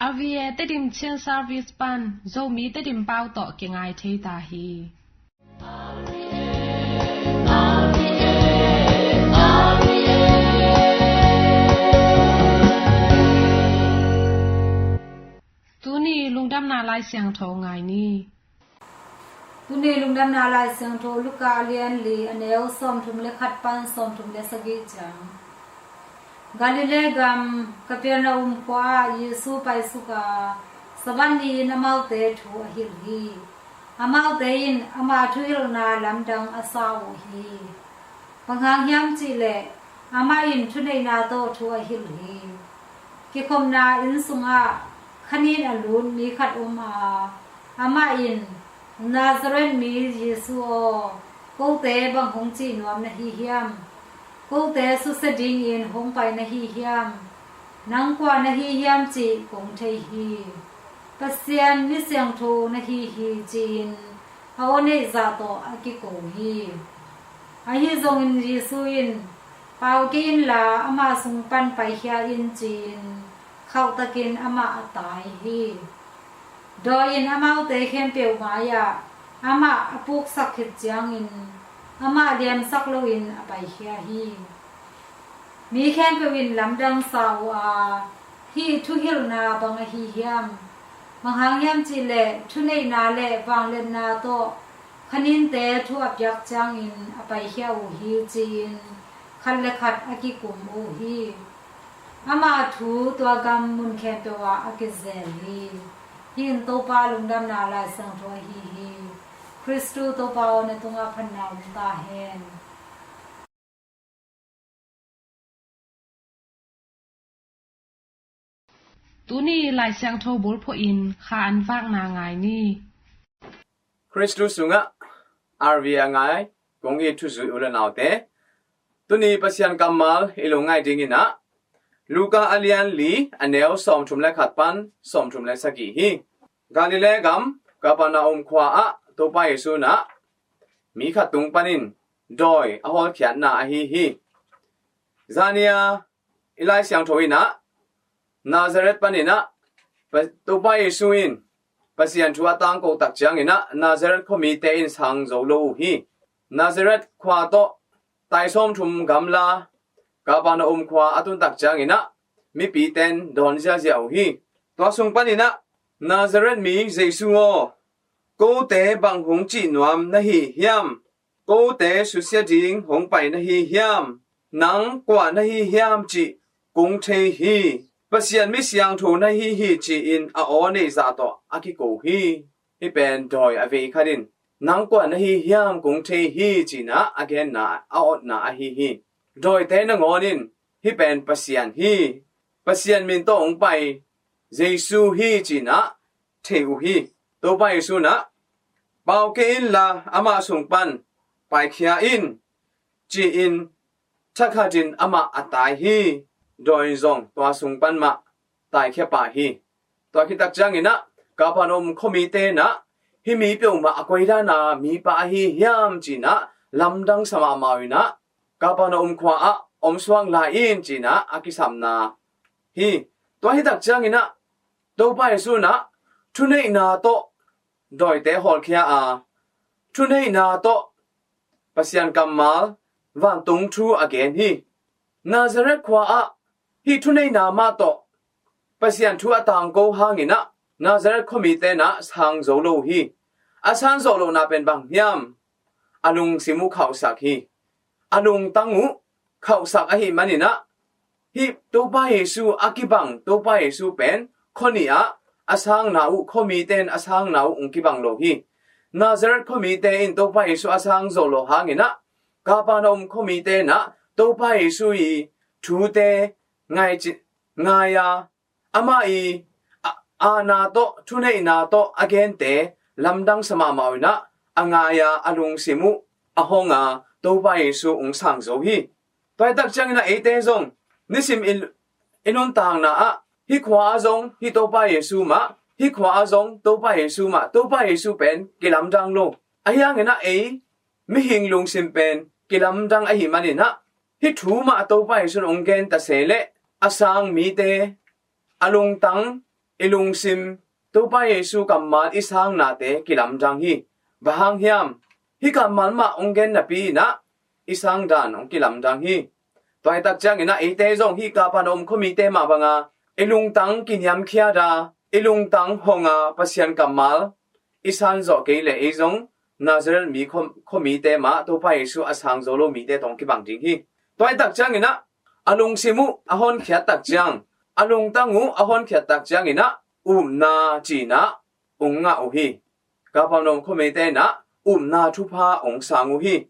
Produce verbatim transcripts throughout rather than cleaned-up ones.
R V A Tedim Chin Service pan Zomi Tedim pau tawh kingai thei ta hi. Tuni lungdamna Lai Siangtho ngai ni. Tuni lungdamna Lai Siangtho Luka a lian li, a neu sawmthum le khat pan sawmthum le sagih ciang. Galilee gam Kapernaum khua ah Jesu paisuk a, Sabbath ni-in amaute thu a hilh hi. Amaute in ama thuhilhna lamdang a sa uh hi. Bang hang hiam cih leh amah in thuneihna tawh thu a hilh hi. Kikhopna inn sungah khanin a lut mi khat om a, amah in, Nazareth mi Jesu aw, kote bang hong cih nuam na hi hiam? Kote susia dingin hong pai na hi hiam? Nang kua na hi hiam cih kong thei hi. Pasian mi siangtho na hi hi, ci-in a aw neih zah tawh a kiko hi. Ahi zongin Jesu in, Pau kei inla, ama sung pan paikhia in, ci-in khauhtakin amah a tai hi. Dawi in amaute khempeuh mai-ah amah a puksak khit ciangin amah liamsak loin a paikhia hi. Mi khempeuh in lamdang sa uh a, hih thuhilhna bang ahi hiam? Bang hang hiam cih leh thuneihna le vangliatna tawh khaninte thu a piak ciangin a paikhia uh hi, ci-in khat le khat a kikum uh hi. Ama thu tua gam mun khempeuh ah a kizel hi. Hih in Topa lungdamna Lai Siangtho ahi hi. Khristu Topa aw, na tungah phatna om ta hen. Tuni Lai Siangtho bulphuh in kha an vakna ngai ni. Khristu sungah R V A ngai kong it thuzui u le naute, tuni Pasian kammal i lungngaih dingin ah Luka a lian li, a neu sawmthum le khat pan sawmthum le sagih hi. Galilee gam Kapernaum khua ah Topa Jesu in ah mi khat tung panin dawi a hawlkhiatna ahi hi. Zani-a i Lai Siangtho in ah Nazareth panin ah Pa-, Topa Jesu in Pasian thu a tangko tak ciangin ah Nazareth khuamite in sang zo lo uh hi. Nazareth khua tawh tai sawmthum gamla Kapernaum khua a tun tak ciangin ah mipite in dawn ziazia uh hi. Tua sung panin ah, Nazareth mi Jesu aw, kote bang hong cih nuam na hi hiam? Kote susia ding hong pai na hi hiam? Nang kua na hi hiam cih kong thei hi. Pasian mi siangtho na hi hi, ci-in a aw neih zah tawh a kiko hi. Hih pen dawi a vei khat in, nang kua na hi hiam kong thei hi, ci-in ah a genna, a awtna ahi hi. Dawite nangawn in hih pen Pasian hi, Pasian min tawh hong pai Jesu hi, ci-in ah thei uh hi. Topa Jesu in ah, pau kei inla, amah sung pan paikhia in, ci-in thakhatin amah a tai hi. Dawi in zong tua sung pan mah taikhia pah hi. Tua khit tak ciangin ah Kapernaum khuamite in ah, hih mi peuhmah a koi dana mipa ahi hiam, ci-in ah lamdang sa mahmah uh in ah, Kapernaum khua ah om suak lai in, ci-in ah a kisapna hi. Tua hi tak ciangin ah Topa Jesu in ah thuneihna tawh dawite hawlkhia a, thuneihna tawh Pasian kammal, vantung thu a gen hi. Nazareth khua ah hih thuneihna mah tawh Pasian thu a tangko hangin ah Nazareth khuamite in ah sang zo lo uh hi. A sang zawh lohna pen bang hiam? A lungsim uh khauhsak hi. A lungtang uh khauhsak ahih manin ah, hih Topa Jesu a kibang Topa Jesu pen khua nih ah a sangna uh, khuamite in a sangna uh hong kibang lo hi. Nazareth khuamite in Topa Jesu a sang zawh loh hangin ah, Kapernaum khuamite in ah Topa Jesu i thute ngai ci-, ngai a, amah i a, aana tawh, thuneihna tawh a gente lamdang sa mahmah uh in ah, a ngai a, a lungsim uh a hong a, Topa Jesu hong sang zo hi. Tua hi tak ciangin ah eite zong nisim i, i nuntakna ah hih khua ah zong hih Topa Jesu mah, hih khua ah zong Topa Jesu mah, Topa Jesu pen kilamdang lo. Ahi hangin ah ei mihing lungsim pen kilamdang ahih manin ah, hih thu mah Topa Jesu in hong gen ta se leh a sang mite a lungtang i lungsim Topa Jesu kammal i sangnate kilamdang hi. Bang hang hiam? Hih kammal mah hong gen napi inah i sang dan hong kilamdang hi. Tua hi tak cianginah eite zong hih Kapernaum khuamite mah banga i lungtang kiniamkhiat a, i lungtang hong a, Pasian kammal i san zawh kei leh ei zong Nazareth mi khua-, khuamite mah Topa Jesu a sang zo lo mite tawh hong kibang ding hi. Tua hi tak cianginah a lungsim uh a honkhiat tak ciang, a lungtang uh a honkhiat tak cianginah upna cinah hong ngah uh hi. Kapernaum khuamite inah upna thupha hong sang uh hi.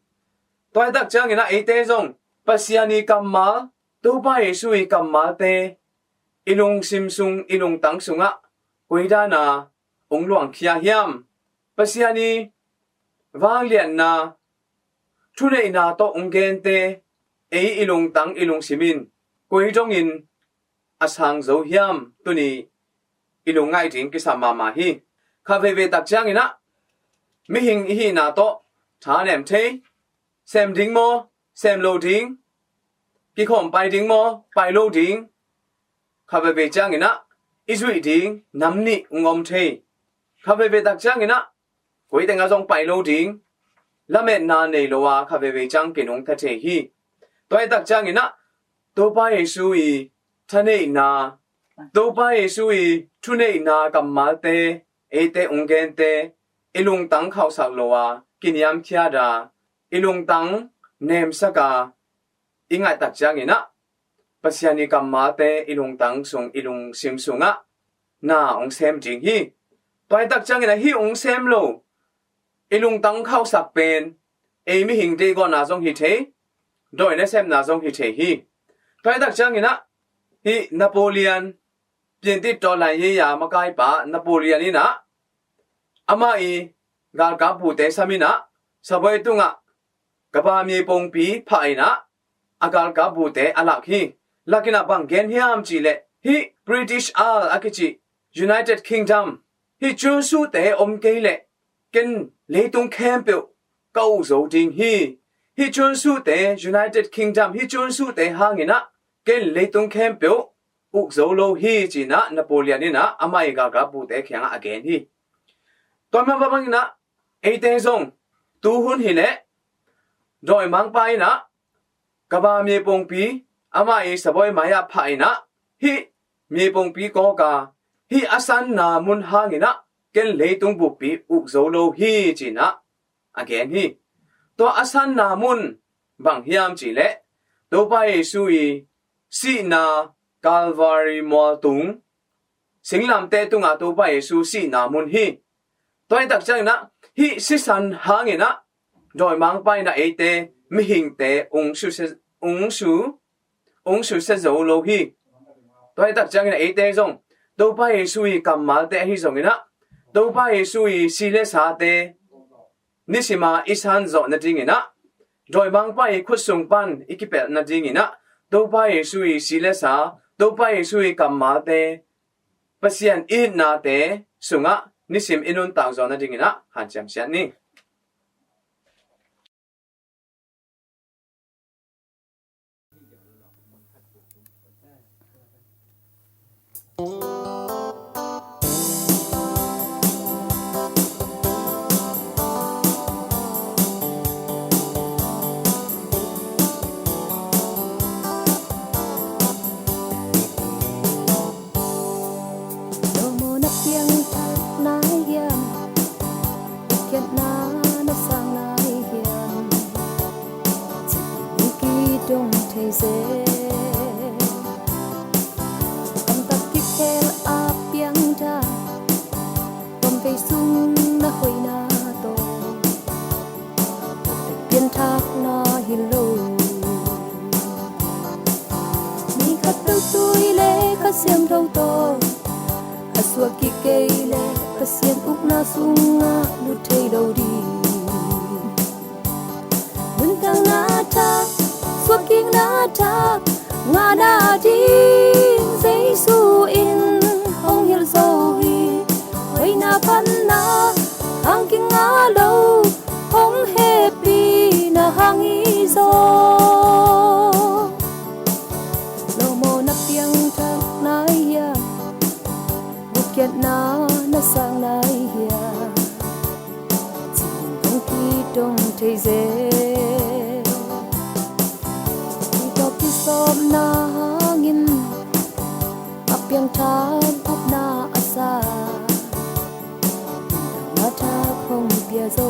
Tua hi tak cianginah eite zong Pasian i kammal, Topa Jesu i kammalte i lungsim sung, i lungtang sungah koi dana hong luangkhia hiam? Pasian i vangliatna, thuneihna tawh hong gente ei i lungtang, i lungsim in koi dongin a sang zo hiam? Tuni i lungngaih ding kisam mahmah hi. Kha veivei tak cianginah mihing i hihna tawh thanem thei, sem ding maw, sem lo ding, kikhawm pai ding maw, pai lo ding, kha veivei cianginah i zuih ding nam nih hong om thei. Kha veivei tak cianginah koi tengah zong pai lo ding, lametna nei lo a kha veivei ciang kinungta thei hi. Tua hi tak cianginah Topa Jesu i thaneihna, Topa Jesu i thuneihna kammalte eite hong gente i lungtang khauhsak lo a, kiniamkhiat a, i lungtang nemsak a i ngaih tak cianginah Pasian i kammalte i lungtang sung, i lungsim sungah na hong sem ding hi. Tua hi tak cianginah hih hong sem lo, i lungtang khauhsak pen ei mihing deihgawhna zong hi thei, dawi nasepna zong hi thei hi. Tua hi tak cianginah hih Napoleon, Piantit tawh lai-a makaipa Napoleon inah amah i galkap bute sam inah Savoy tungah Gabamye pongpi phah inah a galkap bute a lak hi. Lak inah bang gen hiam cihleh, hih British Isle a kici United Kingdom, hih Chun Sute om kei leh ken leitung khempeuh ka uk zo ding hi. Hih Chun Sute, United Kingdom, hih Chun Sute hanginah ken leitung khempeuh uk zo lo hi, cinah Napoleon inah amah i galkap bute kiangah a gen hi. Tua mah banginah eite zong tuhun hileh dawimangpa inah Gabamye pongpi amah i Savoy mai-ah phah inah hih mye pongpi kawka hih a sanna mun hanginah ken leitung buppi uk zo lo hi, cinah a gen hi. Tua a sanna mun bang hiam cihleh Topa Jesu i sihna Calvary mualtung, singlamteh tungah Topa Jesu sihna mun hi. Tua hi tak cianginah hih sisan hanginah dawimangpa inah eite mihingte ung su, ung su, ung susia zo lo hi. Tua hi tak cianginah eite zong Topa Jesu i kammalte ahi zonginah Topa Jesu i si le sate nisima i san zawh nadinginah dawimangpa i khut sung pan i kipelh nadinginah Topa Jesu i si le sa, Topa Jesu i kammalte Pasian itnate sungah nisim i nuntak zawh nadinginah hanciam siat ni. Lawmawna piangthak nai hiam? Khiatna na sang nai hiam? Cih mi kidong thei zel. Kamtak kikhel a piangthak, tuamvei sung na hoihna tawh pianthakna hi lo. Mi khat peuh tui le Kha Siangtho tawh a suak kik kei leh Pasian ukna sungah lut thei lo ding. Nuntakna thak, suakkikna thak ngahna ding Jesu in hong hilh zo hi. Hoihna phatna hang kingah lo, hong hehpihna hang hi zaw. Lawmawna piangthak nai hiam? Thei zel. Kei tawh kisawpna hangin a piangthak upna a sa, na thak hong pia zo.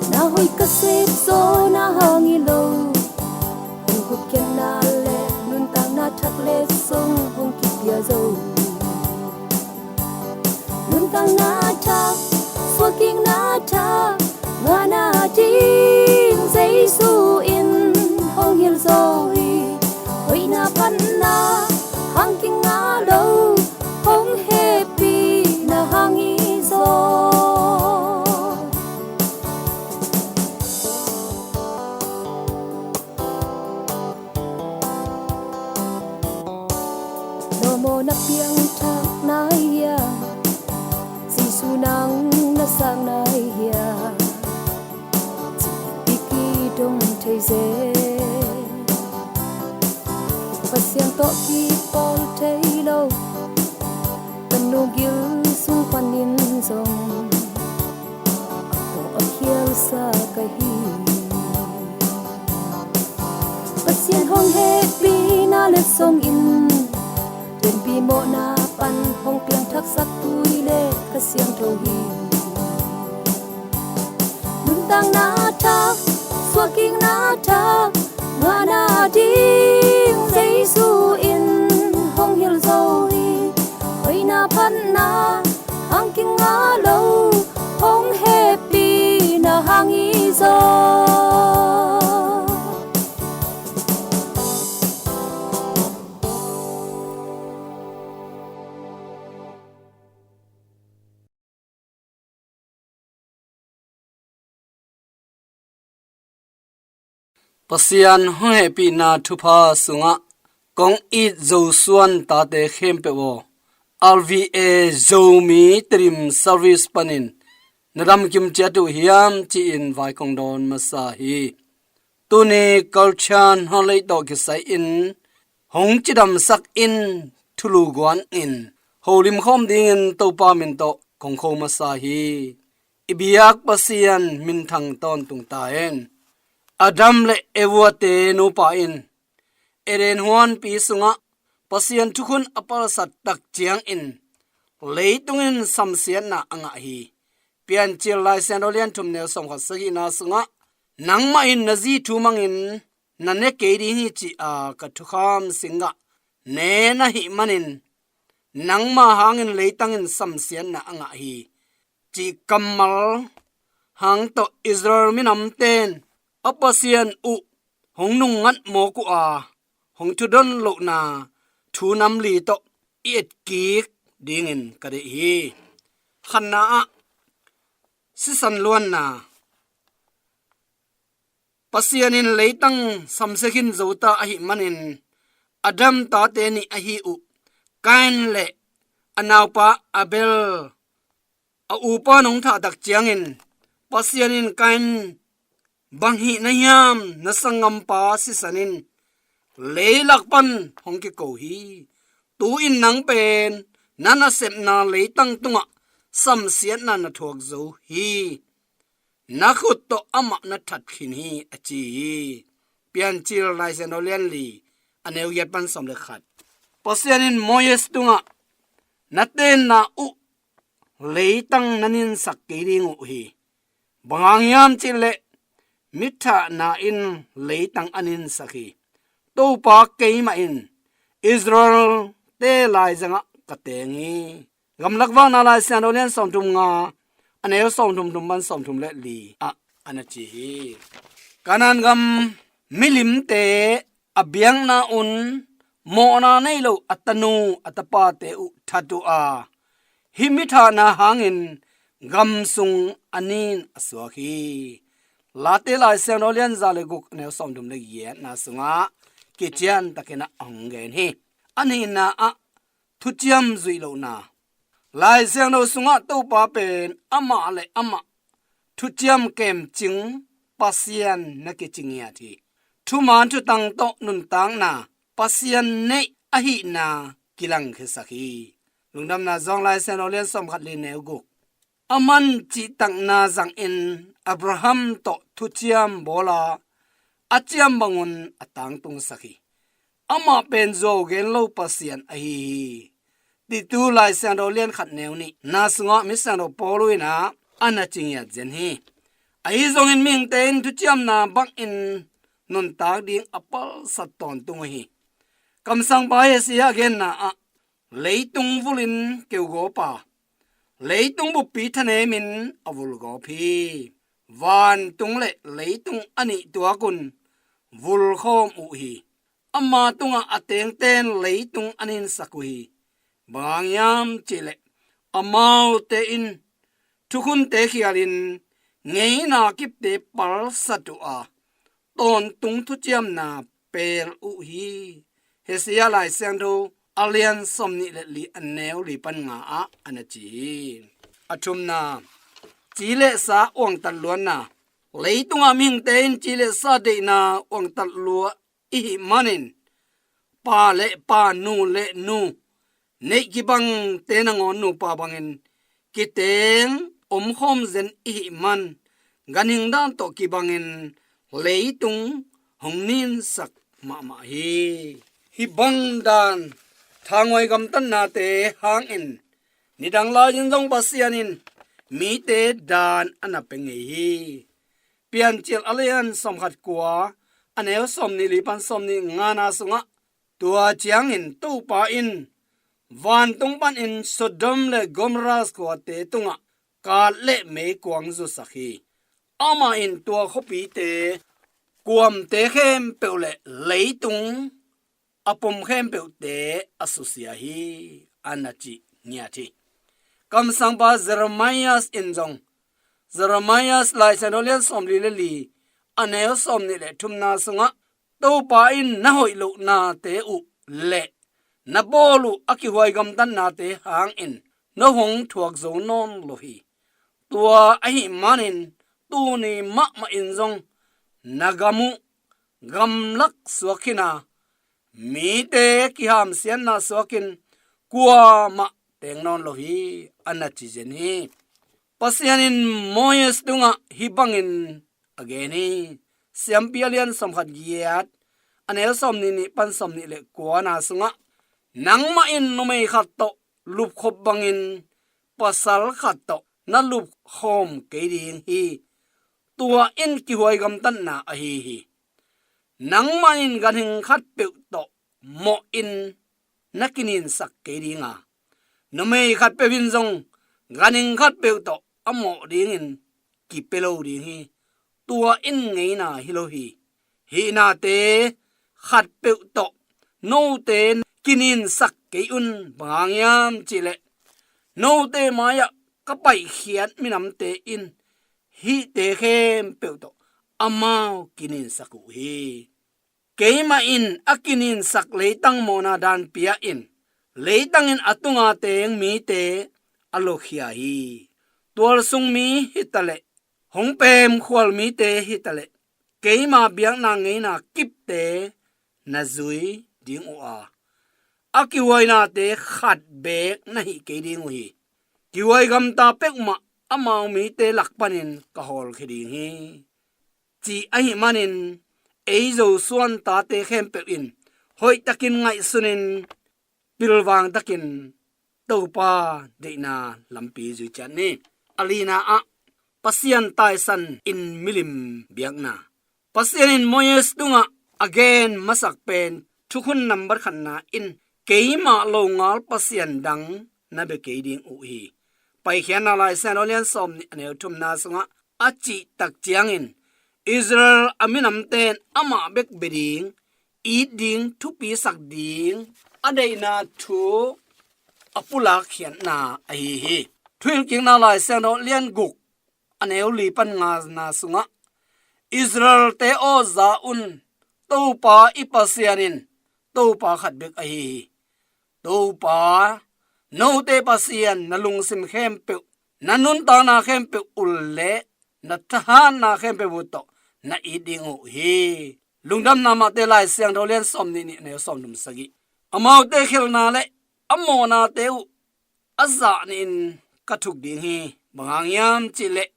Na hoih ka sep zawhna hang hi lo, hong gupkhiatna le nuntakna thak le song hong kipia zo. Nuntakna thak, suahkikna thak, ngahna ding Jesu in hong hilh zo hi. Hoihna phatna hang kingah lo, hong hehpihna hang hi zaw. Lawmawhna piangthak nai hiam? Jesu nang na sak nai hiam? Cih bek i dong thei zel. Pasian tawh kipawl thei lo, ka nu gil sung panin zong a tawh a khialsa ka hi. Pasian hong hehpihna letsong in, lianpi mawhna pan hong piangthaksak tui le Kha Siangtho hi. Nuntakna thak, suahkikna thak, ngahna ding Jesu in hong hilh zo hi. Hoihna phatna hang kingah lo, hong hehpihna hang hi zaw. Pasian hong hehpihna thupha sungah kong it Zosuan tate khempeuh aw, R V A Zomi Tedim Service panin na damkim ciat uh hiam ci-in vai kong dawn masa hi. Tuni culture hnawlei tawh kisai in hong cidamsak in thulu guan in holim khawm dingin Topa min tawh kong kho masa hi. I biak Pasian minthang tawntung ta hen. Adam le Evate nupa in Eden huanpi sungah Pasian thukhun a palsat tak ciangin leitung in samsiatna a ngah hi. Piancil Lai Siangtho lian thum neu sawmkhat sagihna sungah, nangmah in na zi thu mangin na ne kei ding hi ci-a ka thukham singgah ne na hih manin nangma hangin leitang in samsiatna a ngah hi, cih kammal hang tawh Israel minamte in a Pasian uh hong nungngat mawk uh a, hong thudon lohna thu nam li tawh i etkik dingin ka deih hi. Khatna ah, sisan luanna. Pasian in leitang samsia khin zo ta ahih manin Adam tate nih ahi uh Kain le a naupa Abel a upa nong thahtak ciangin Pasian in Kain, bang hih na hiam, na sanggampa sisan in leilak pan hong kiko hi. Tu-in nang pen na nasepna leitang tungah samsiatna na thuak zo hi. Na khut tawh amah na that khin hi, a ci hi. Piancil Lai Siangtho lian li, a neu giat pan sawm le khat. Pasian in Moses tungah na tenna uh leitang na ninsak kei ding uh hi. Bang hang hiam cih leh mithahna in leitang a ninsak hi. Topa keimah in Israel-te laizangah ka teng hi. Gamlak Vakna Lai Siangtho lian sawmthum nga, a neu sawmthum thum pan sawmthum le li ah a na ci hi. Kanaan gam milimte a biakna un mawhna nei lo a tanu a tapate uh that uh a, hih mithahna hangin gam sung a nin a suak hi. Late Lai Siangtho lian za le guk, a neu sawmthum le giatna sungah kician takin a hong gen hi. A nihna ah, thuciam zuih lohna. Lai Siangtho sungah Topa pen amah le amah thuciam kemcing Pasian na kici ngiat hi. Thuman thutang tawh nuntakna Pasian neih ahihna kilangkhiasak hi. Lungdamna John Lai Siangtho lian sawmkhat li, neu guk. Aman cihtakna zangin Abraham tawh thuciam bawla a ciam bangun a tangtungsak hi. Amah pen zuau gen lo Pasian ahi hi. Titu Lai Siangtho lian khat neu nih na sungah mi siangtho Paul in ah a na ci ngiat zen hi. Ahi zongin mihingte in thuciamna bangin nuntak ding a palsat tawntung uh hi. Kamsangpa Hesia genna ah leitung vulin keugawpa, leitung buppi thanemin a vulgawp hi. Vantung le leitung a nih tuakun vulkhawm uh hi. Ama tungah a tengten leitung a ninsak uh hi. Bang hang hiam cihleh amaute in thukhunte khialin ngeina kipte palsat uh a, tawntung thuciamna pel uh hi. Hesia Lai Siangtho a lian sawmnih le li a neu li pan nga ah a na ci hi. A thumna, ci le sa uangtat luatna. Leitungah mihingte in ci le sa deihna uangtat lua ihih manin pa le pa, nu le nu neih kibangte nangawn nupa bangin kiteng omkhawm zen ihih man ganhing dan tawh kibangin leitung hong ninsak mahmah hi. Hih bang dan thanghuai gamtatnate hangin nidang lai-in zong Pasian in mite dan a na pia ngei hi. Piancil a lian sawmkhat kua a neu sawmnih li pan sawmnih ngana sungah tua ciangin Topa in vantung panin Sodom le Gomorrah khuate tungah kat le meikuang zusak hi. Amah in tua khuapite kuamte khempeuh le leitung a pom khempeuhte a susia hi, a na cih ngiat hi. Kamsangpa Jeremiah in zong, Jeremiah Lai Siangtho lian sawmli le li a neu sawmnih le thumna sungah Topa in na hoih lohnate uh le na bawl uh a kihuai gamtatnate hangin no hong thuak zo nawn lo hi. Tua ahih manin tuni mahmah in zong na gam uh gamlak suak khin a, mite kihamsiatna suakin kuamah teng nawn lo hi, a na ci zen hi. Pasian in Moses tungah hih bangin a gen hi. Siampi a lian sawmkhat giat a neu sawmnih nih pan sawmnih le kuana sungah nangmah in numei khat tawh lupkhop bangin pasal khat tawh na lupkhawm kei ding hi. Tua in kihuai gamtatna ahi hi. Nangmah in ganhing khatpeuh tawh mawhin na kininsak kei ding a, numei khatpeuh in zong ganhing khatpeuh tawh a mawh dingin kipia lo ding hi. Tua in ngeina hi lo hi. Hihnate khatpeuh tawh note kininsak kei un, bang hang hiam cihleh note mai-ah ka paihkhiat minamte in hihte khempeuh tawh amau kininsak uh hi. Keimah in a kininsak leitang mawhna dan pia-in leitang in a tunga teng mite a lokhia hi. Tualsung mi hitaleh, hong pemkhual mite hitaleh, keima biakna ngeina kipte na zui ding uh a, a kihuainate khat beek na hih kei ding uh hi. Kihuai gamta peuhmah amau mite lak panin ka hawlkhia ding hi, ci ahih manin ei Zo suan tate khempeuh in hoihtakin ngaihsunin pilvangtakin Topa deihna lampi zui ciat ni. A lina ah Pasian taisan in milim biakna. Pasian in Moses tungah a gen masak pen thukhun nambat khatna in keimah longal pasian dang na bia kei ding uh hi. Paikhiatna Lai Siangtho lian sawmnih a neu thumna sungah a cihtak ciangin Israel a minamte in amah bek bia ding, it ding, thupisak ding a deihna thu a pulak khiatna ahi hi. Thuhilhkikna Lai Siangtho lian guk a neu li pan ngana sungah Israelte aw, za un, Topa i Pasian in Topa khat bek ahi hi. Topa, note Pasian na lungsim khempeuh, na nuntakna khempeuh uh le na thahatna khempeuh uh tawh na it ding uh hi. Lungdamna Mate Lai Siangtho lian sawmnih nih a neu sawmthum sagih. Amaute khelhna le a mawhnate uh a zah nihin ka thuk ding hi. Bang hang hiam cihleh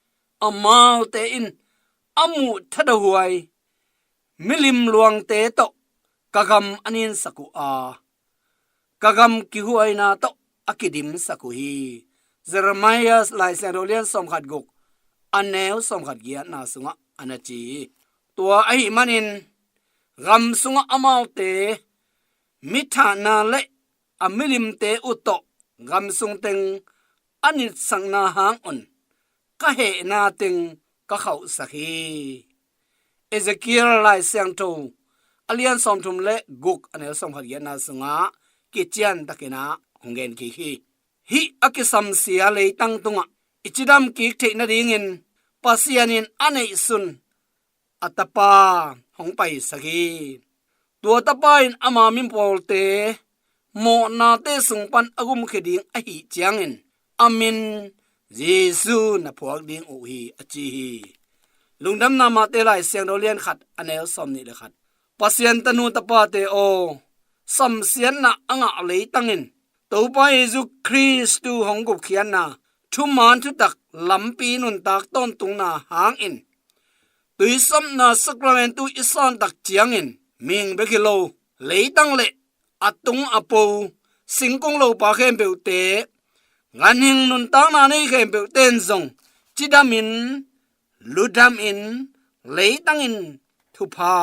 amaute in a muh thadahuai milim luangte tawh ka gam a ninsak uh a, ka gam kihuaina tawh a kidimsak uh hi. Jeremiah Lai Siangtho lian sawmkhat guk, a neu sawmkhat giatna sungah a na ci hi. Tua ahih manin gam sungah amaute mithahna le a milimte uh tawh gam sung teng a nitsakna hang un ka hehna teng ka khauhsak hi. Ezekiel Lai Siangtho a lian sawmthum le guk, a neu sawmkhat giatna sungah kician takin ah hong gen kik hi. Hih a kisamsia leitang tungah i cidam kik theih nadingin Pasian in a neihsun a Tapa hong paisak hi. Tua Tapa in ama mipawlte mawhnate sung pan a gumkhia ding ahih ciangin a min Jesu na phuak ding uh hi, a ci hi. Lungdamna Mate Lai Siangtho lian khat, a neu sawmnih le khat. Pasian tanu tapate aw, samsiatna a ngah leitang in Topa Jesu Khristu hong gupkhiatna thuman thutak lampi nuntak tawntungna hangin tuisawpna sakramentu i santak ciangin mihing bek hi lo, leitang le a tung a po, singkung lopa khempeuhte, ganhing nuntakna nei khempeuhte in zong cidamin, ludamin, leitangin thupha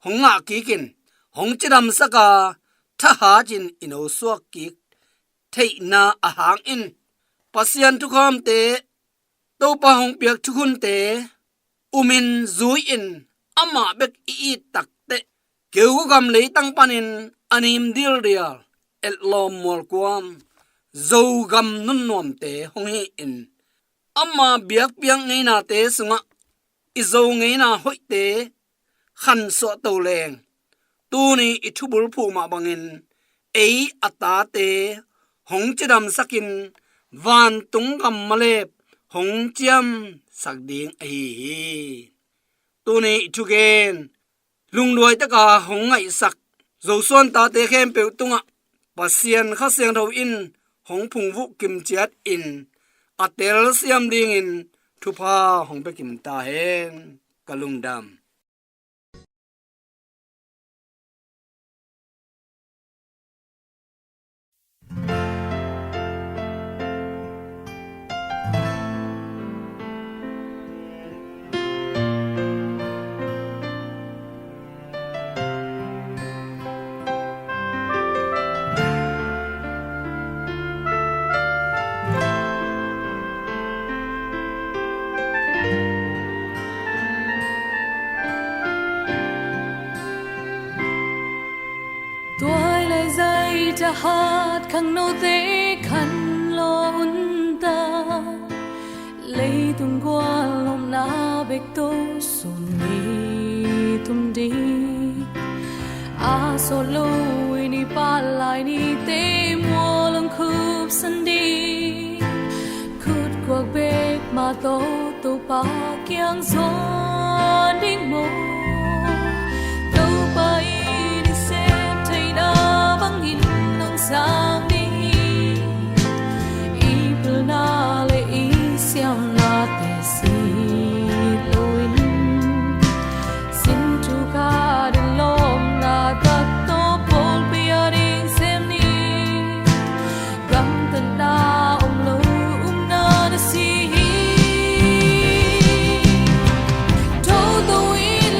hong ngah kikin hong cidamsak a, thahat in i nosuak kik theihna a hangin Pasian thukhamte, Topa hong piak thukhunte umin zui-in amah bek i it takteh, keu gam leitang panin a nim dildial, etlawm mualkuam, Zogam nunnuamte hong hi-in ama biakpiak ngeinate sungah i Zo ngeina hoihte khansuah to leng, tuni i thubulphuh mah bangin ei a tate hong cidamsakin vantung gam malep hong ciamsak ding ahi hi. Tuni i thugen lungduaitaka hong ngaihsak Zosuan tate khempeuh tungah Pasian Kha Siangtho in hong phungvuh kimciatin a telsiam dingin thupha hong pia kim ta hen. Ka lungdam. Tuai lai zai thahat khangnote khan lo un ta. Leitung gual lomna bek to sun ni tum ding. A sawt lo i ni pah lai nite mual hong khupsan ding. Khut kuak bek mah tawh Topa kiang zuan ding maw? Topa i i sem theihna bangin hong sang ding hi. I pilna le i siamnate sit loin sin thuk a den lawmna tak tawh pawlpi a ding sem ni. Gamtatna om lo upna na si hi. Toto in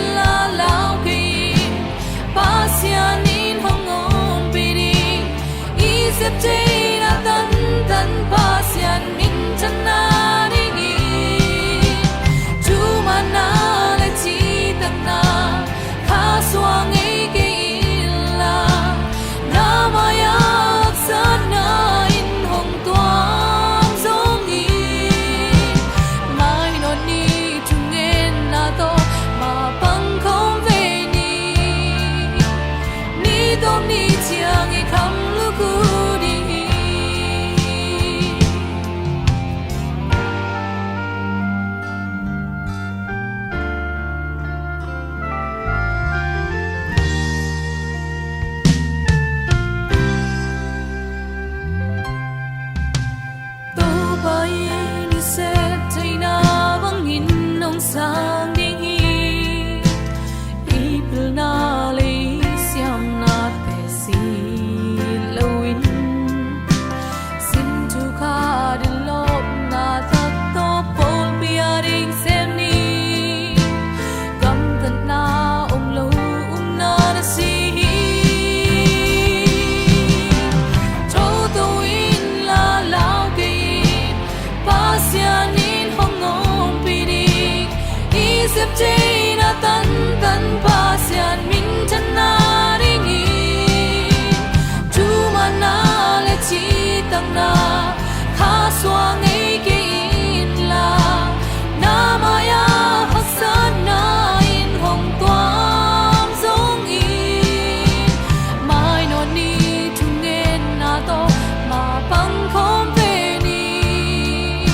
Sian in hong ompih ding, i septe in a tantan Pasian minthanna dingin, thumanna le citakna kha suang ngei kei inla, na mai-ah haksatna in hong tuam zongin, mainawt ni thungetna tawh mapang khawm pen in,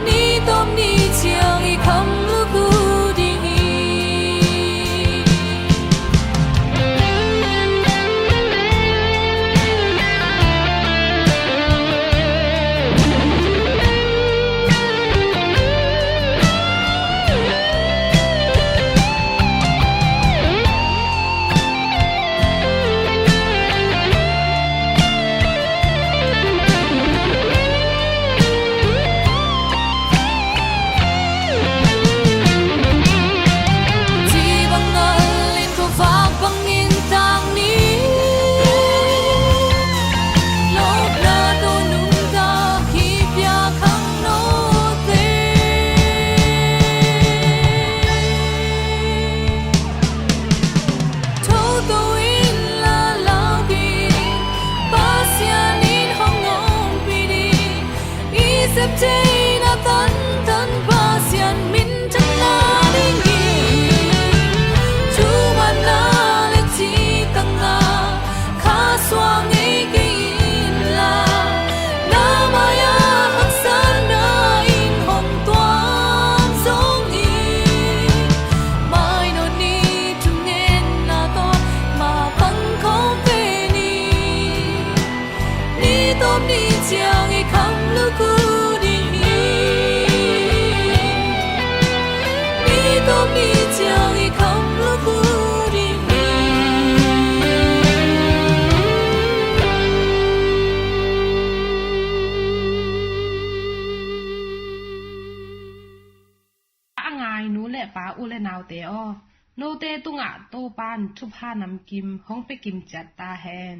ni tawp ni ciang i kham luk uh ding hi. Ci bang ngal in khuavak bangin tang ni, lawpna tawh nuntak i pia khangnote. Thotho inla lau kei in, Pasian in hong ompih ding, i septe in a tantan Pasian minthanna dingin, thumanna le citakna kha suang ngei kei inla, na mai-ah haksatna in hong tuam zongin, mainawt ni thungetna tawh mapang khawm pen in, ni tawp ni ciang i kham luk uh ding hi. Ni tawp ni ciang i kham luk uh ding hi. A ngai nu le pa, u le naute aw, note tungah Topa'n thupha namkim hong pia kim ciat ta hen.